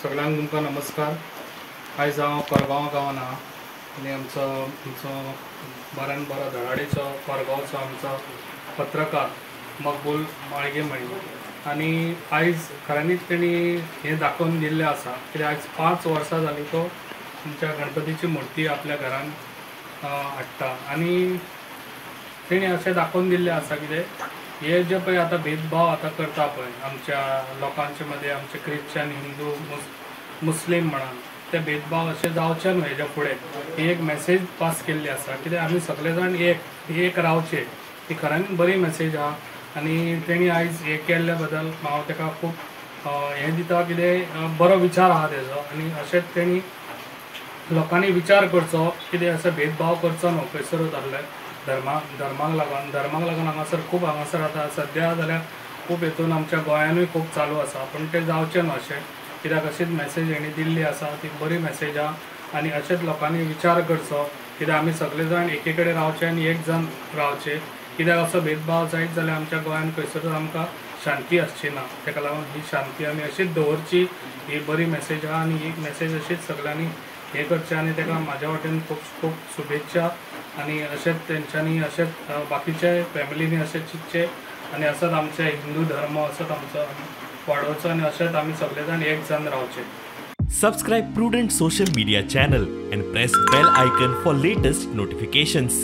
सगळ्यांक तुमकां नमस्कार. आयज हांव कोरगांव गांवान आहा आनी आमचो आमचो बऱ्यान बरो धडाडीचो कोरगांवचो आमचो पत्रकार मकबूल माळगे म्हणी आनी आयज खऱ्यांनीच तेणी हें दाखोवन दिल्लें आसा कित्याक आयज 5 वर्सां जालीं तो आमच्या गणपतीची मुर्ती आपल्या घरान हाडटा आनी तेणी अशें दाखोवन दिल्लें आसा कितें हे जे पळय आतां भेदभाव आतां करता पळय आमच्या लोकांचे मदें, आमचे क्रिश्चन, हिंदू, मुस्लीम म्हणून ते भेदभाव अशें जावचे न्हय हेज्या फुडें ही एक मॅसेज पास केल्ली आसा कित्याक आमी सगळे जाण एक एक रावचे, ही खऱ्यांनी बरी मॅसेज आहा. आनी तेणी आयज हें केल्ल्या बद्दल हांव ताका खूब हें दिता कितें बरो विचार आहा तेजो आनी अशेंच तेणी लोकांनी विचार करचो कितें असो भेदभाव करचो न्हू खंयसरूच जाल्ले धर्माक लागून, धर्माक लागून हांगासर खूब हांगासर आतां सद्या जाल्यार खूब हेतून आमच्या गोंयानूय खूब चालू आसा, पूण तें जावचें न्हू अशें कित्याक अशीच मॅसेज हेणी दिल्ली आसा ती बरी मॅसेज आहा आनी अशेंच लोकांनी विचार करचो कित्याक आमी सगळे जाण एके कडेन रावचे आनी एक जाण रावचे कित्याक असो भेदभाव जायत जाल्यार आमच्या गोंयान खंयसरूच आमकां शांती आसची ना. ताका लागून ही शांती आमी अशीच दवरची, ही बरी मॅसेज आहा आनी ही मॅसेज अशीच सगळ्यांनी हें करचें आनी ताका म्हाज्या वाटेन खूब खूब शुभेच्छा आनी अशेंच तेंच्यांनी अशेंच बाकीच्या फॅमिलीनी अशें चिंतचें आनी असोच आमचे हिंदू धर्म असोच आमचो वाडोवचो आनी अशेंच आमी सगळे जाण एक जावन रावचे. Subscribe Prudent Social Media channel and press bell icon for latest notifications.